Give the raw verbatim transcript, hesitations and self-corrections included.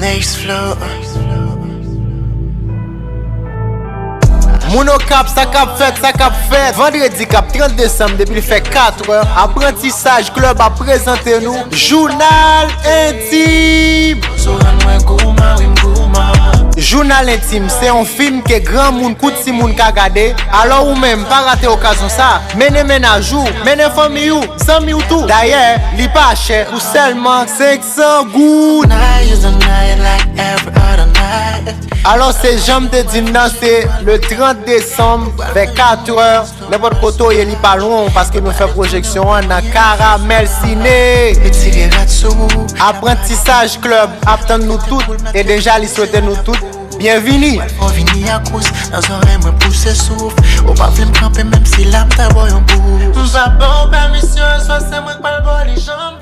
Next flow. Moun Okap, sa k ap fèt, sa k ap fèt. Vandredi k ap trant desanm, depi l fè katrè, Aprantisaj Club ap prezante nou Jounal Entim. Jounal Entim se yon fim ke granmoun kou timoun ka gade. Alò ou menm, pa rate okazyon sa. Mennen mennaj ou, mennen fanmi ou, zanmi w tou. Dayè, li pa chè, pou sèlman senk san goud. Alò, se jan m te di n nan, se le trant desanm, vè katrè, nenpòt kote w ye, li pa lwen w, paske nou fè pwojeksyon an nan Karamèl Sine. Aprantisaj Club ap tann nou tout, e deja li swete nou tout byenvini. Fò vini akous, nan zòrèy mwen pouse souf. Ou pa vle m kanpe, menm si la m ta ba w yon bouf. M pa ba w pèmisyon, aswè se mwen k pral ba w li jan m